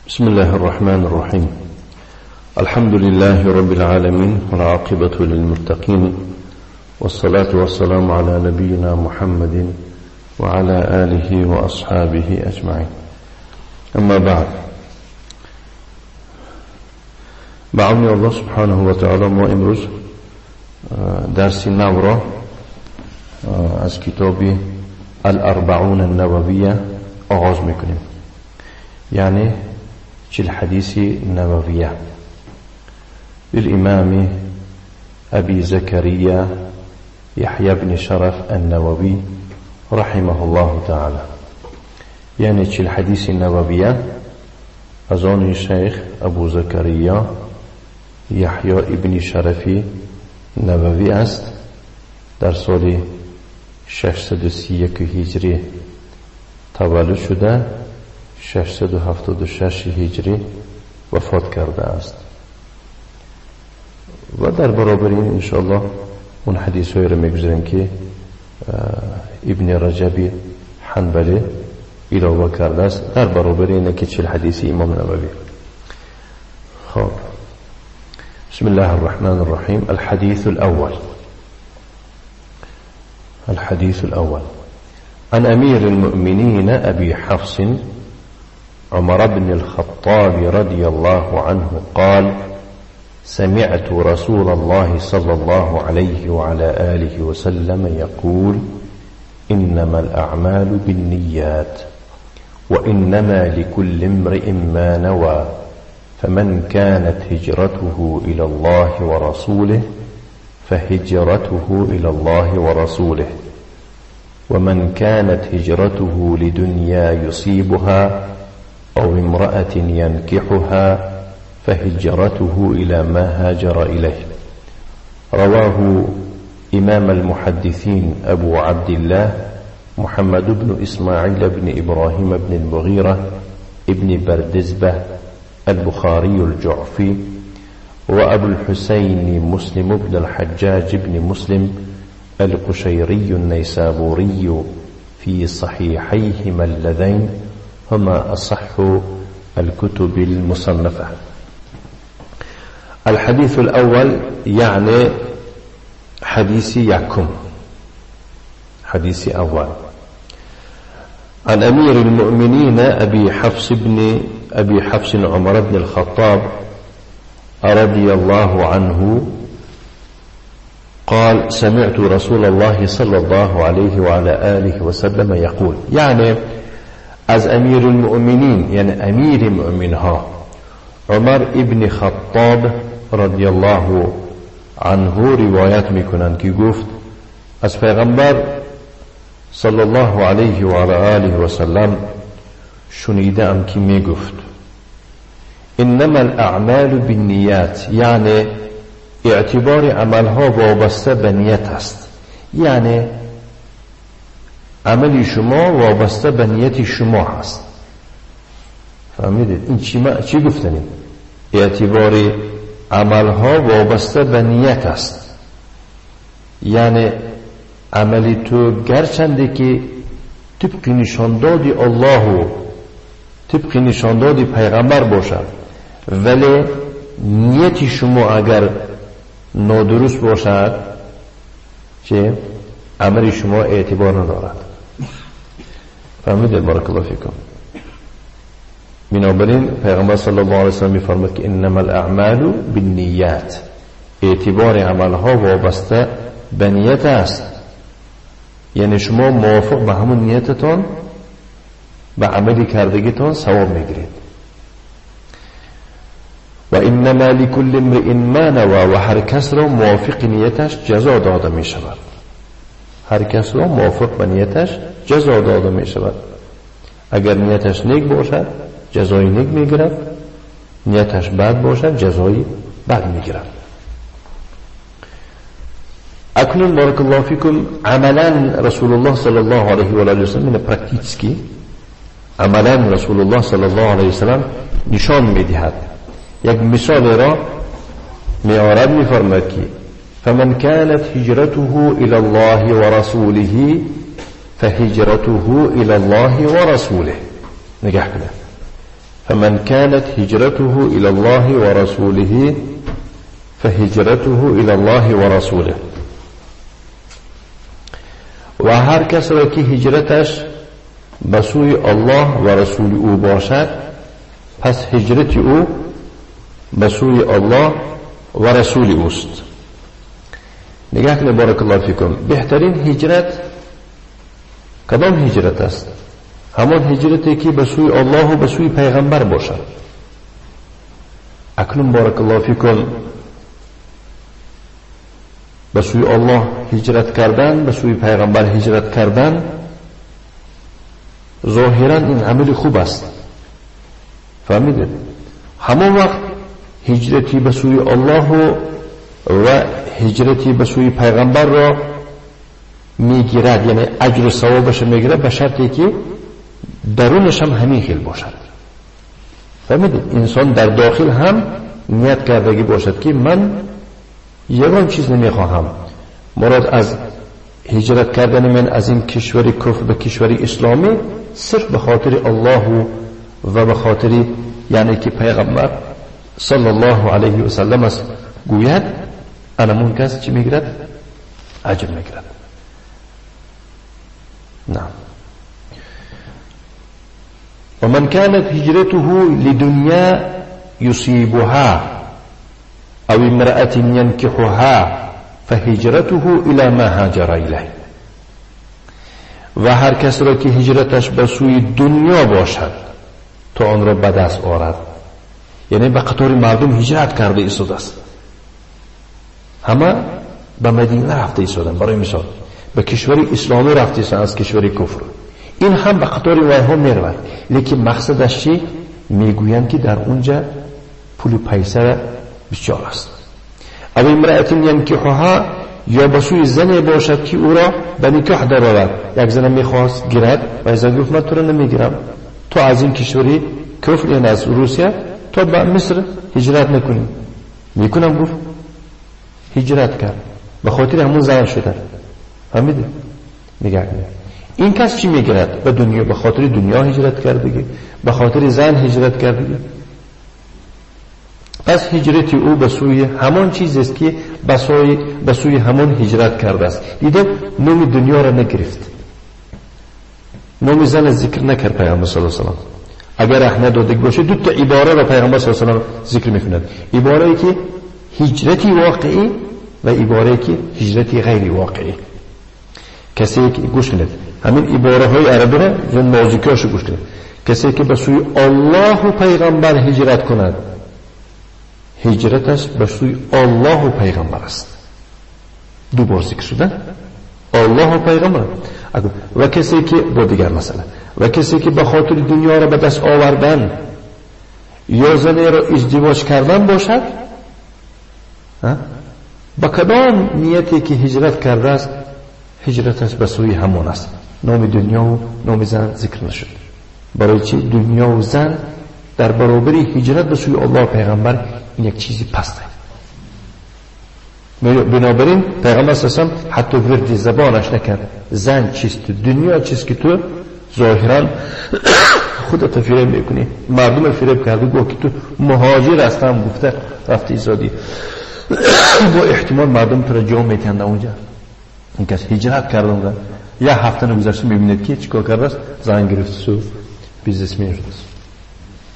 بسم الله الرحمن الرحيم. الحمد لله رب العالمين، والعاقبة للمتقين، والصلاة والسلام على نبينا محمد وعلى آله وأصحابه أجمعين. أما بعد، بعون الله سبحانه وتعالى ما امروز درس نو را از کتاب الاربعون النوویه آغاز میکنیم، یعنی 40 حدیث نوویه للإمام أبي زكريا يحيى بن شرف النووي رحمه الله تعالى. یعنی 40 حدیث نوویه از آن شیخ ابو زکریا یحیی ابن شرف نووی است. در سال 631 هجری تولد شده، 676 هجری وفات کرده است. و در برابر این انشاءالله اون حدیث های رو میگذاریم که ابن رجب حنبلی علاوه کرده است در برابر اینه که 40 حدیث امام نووی. خب، بسم الله الرحمن الرحیم. الحديث الأول، الحديث الأول عن أمير المؤمنين أبي حفص عمر بن الخطاب رضي الله عنه قال: سمعت رسول الله صلى الله عليه وعلى آله وسلم يقول: إنما الأعمال بالنيات وإنما لكل امرئ ما نوى، فمن كانت هجرته إلى الله ورسوله فهجرته إلى الله ورسوله، ومن كانت هجرته لدنيا يصيبها أو امرأة ينكحها فهجرته إلى ما هاجر إليه. رواه إمام المحدثين أبو عبد الله محمد بن إسماعيل بن إبراهيم بن المغيرة ابن بردزبة البخاري الجعفي، وأبو الحسين مسلم بن الحجاج بن مسلم القشيري النيسابوري في صحيحيهما اللذين هما أصح الكتب المصنفة. الحديث الأول يعني حديث يكم، حديث أول عن أمير المؤمنين أبي حفص بن أبي حفص عمر بن الخطاب رضي الله عنه قال: سمعت رسول الله صلى الله عليه وعلى آله وسلم يقول. یعنی از امیر المؤمنین، یعنی امیر مؤمن ها، عمر ابن خطاب رضی الله عنه روایت میکنند که گفت از پیغمبر صلی الله علیه و علی آله و سلم شنیدم که میگفت: انما الاعمال بالنیات، یعنی اعتبار عملها وابسته به نیت است، یعنی عمل شما وابسته به نیت شما هست. فهمیدید این چی گفتنی؟ اعتبار عملها وابسته به نیت است، یعنی عمل تو گرچنده که طبق نشانداد الله و طبق نشانداد پیغمبر باشد، ولی نیت شما اگر نادرست باشد که عمل شما اعتبار ندارد. فهمیدید؟ بارک الله فیکم. بنابراین پیغمبر صلی الله علیه وسلم میفرماد که انما الاعمال بالنیات، اعتبار عملها وابسته به نیت است، یعنی شما موافق به همون نیتتان به عملی کردگیتان ثواب میگیرید. و انما لكل امرئ ما نوى، و هر کس را موافق نیتش جزا داده می شود. هر کس را موافق به نیتش جزا داده می شود. اگر نیتش نیک باشد جزای نیک میگیرد، نیتش بد باشد جزای بد میگیرد. اکنون بارک الله فیکم عملا رسول الله صلی الله علیه و آله و سلم практически عملا رسول الله صلی الله علیه و سلم نشان میدهد. یک مثال را میآورد، میفرماید که فمن كانت هجرته الى الله ورسوله فهجرته الى الله ورسوله. نگاه کنید، فمن كانت هجرته إلى الله ورسوله فهجرته إلى الله ورسوله. و هر کس را که هجرتش به سوی الله و رسول او باشد، پس هجرت او به سوی الله و رسول اوست. نگاه کنید بارک الله فیکم، بهترین هجرت کدام هجرت است؟ همان هجرتی که به سوی الله و به سوی پیغمبر باشد. اکنون بارک الله فیکم، به سوی الله هجرت کردن، به سوی پیغمبر هجرت کردن، ظاهرا این عمل خوب است. فهمیدید؟ همان وقت هجرتی به سوی الله و هجرتی به سوی پیغمبر را میگیرد، یعنی اجر و ثوابش میگیرد، به شرطی که درونش هم همین خیل باشد. فهمیدید؟ انسان در داخل هم نیت کردگی باشد که من یگان چیز نمیخواهم، مراد از هجرت کردن من از این کشور کفر به کشور اسلامی صرف به خاطر الله و به خاطر یعنی که پیغمبر صلی الله علیه و سلم است گوید، انمون کس چی میگیرد؟ اجر میگیرد. نعم. و من كانت هجرته لدنیا يصيبها او امرأة ينكحها فهجرته الى ما هاجر الیه. و هر کس را که هجرتش به سوی دنیا باشد تا آن را به دست آورد، یعنی به قطار مردم هجرت کرده ایستاده است، همه به مدینه رفته ایستادن، برای مثال به کشور اسلامی رفته ایستادن از کشور کفر، این هم به قطار وایها میرود، لیکن مقصدش چی؟ میگویند که در اونجا پول پیسه بسیار است. او امرأة ینکحها، یا به سوی زنی باشد که او را به نکاح درآورد. یک زن میخواست گیرد و زن گفت من تو را نمیگیرم، تو از این کشوری کفر یعنی از روسیه تا به مصر هجرت نکنی. میکنم گفت، هجرت کرد به خاطر همون زن شده. فهمیدی؟ نگاه کنید این کس چی میگیرد؟ به دنیا، به خاطر دنیا هجرت کردگی، به خاطر زن هجرت کردگی. پس هجرت او به سوی همان چیز است که به سوی همان هجرت کرده است. دیده نام دنیا را نگرفت، نام زن ذکر نکرد پیامبر صلی الله علیه و سلم. اگر اهمیت داده باشه دو تا عباره را پیامبر صلی الله علیه و سلم ذکر میکند، عباره ای که هجرتی واقعی و عباره ای که هجرتی غیر واقعی. کسی که گوش کنید همین عباره های عربی را نازکیاشو گوش کنید، کسی که به سوی الله و پیغمبر هجرت کند، هجرتش به سوی الله و پیغمبر است. دو بار ذکر شده الله و پیغمبر. و کسی که با دیگر مسئله، و کسی که به خاطر دنیا را به دست آوردن یا زنی را ازدواج کردن باشد، با کدام نیتی که هجرت کرده است، هجرتش به سوی همان است. نام دنیا و نام زن ذکر نشد. برای چی؟ دنیا و زن در برابر هجرت به سوی الله و پیغمبر این یک چیزی پسته. بنابراین پیغمبر صلی الله علیه و سلم حتی ورد زبانش نکرد زن چیست، دنیا چیست که تو ظاهرا خودت فریب میکنی، مردم فریب کرده، گفت که تو مهاجر هستم، گفته رفتی ایزادی با احتمال مردم تو را جا میتند اونجا. این کس هجرت کرده اونجا، یه هفته نگذشته میبینید که چیکار کرده است، زن گرفت سو بیزنسمن شده است.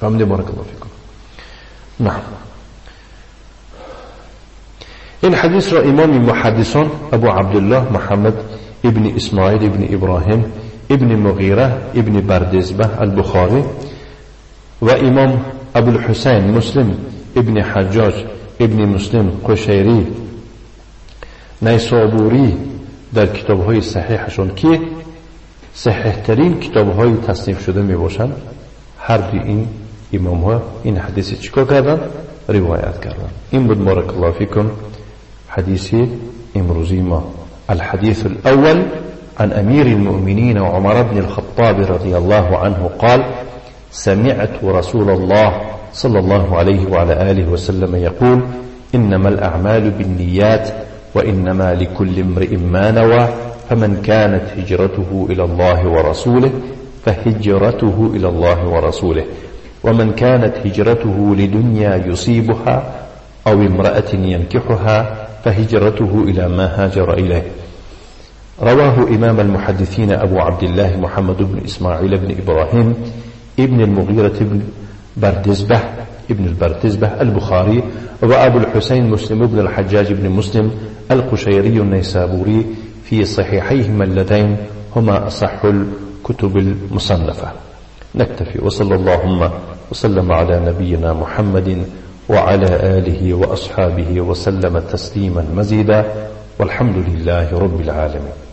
فهمیده؟ بارک الله فیکم. نعم. این حدیث را امام محدثان ابو عبدالله محمد ابن اسماعیل ابن ابراهیم ابن مغیره ابن بردزبه البخاری و امام ابو الحسین مسلم ابن حجاج ابن مسلم قشیری نیسابوری در کتاب‌های صحیحشون که صحیح ترین کتاب‌های تصنیف شده میباشند، هر دو این امام‌ها این حدیث چیکار کردن؟ روایت کردن. این بود بارک الله فیکم حدیث امروزی ما. الحديث الأول عن أمير المؤمنين عمر بن الخطاب رضي الله عنه قال: سمعت رسول الله صلى الله عليه وعلى آله وسلم يقول: إنما الأعمال بالنيات وإنما لكل امرئ ما نوى، فمن كانت هجرته إلى الله ورسوله فهجرته إلى الله ورسوله، ومن كانت هجرته لدنيا يصيبها أو امرأة ينكحها فهجرته إلى ما هاجر إليه. رواه إمام المحدثين أبو عبد الله محمد بن إسماعيل بن إبراهيم ابن المغيرة بن بردزبه ابن البردزبه البخاري، وأبو الحسين مسلم بن الحجاج بن مسلم القشيري النيسابوري في صحيحيهما اللذين هما أصح الكتب المصنفة. نكتفي، وصلى اللهم وسلم على نبينا محمد وعلى آله وأصحابه وسلم تسليما مزيدا، والحمد لله رب العالمين.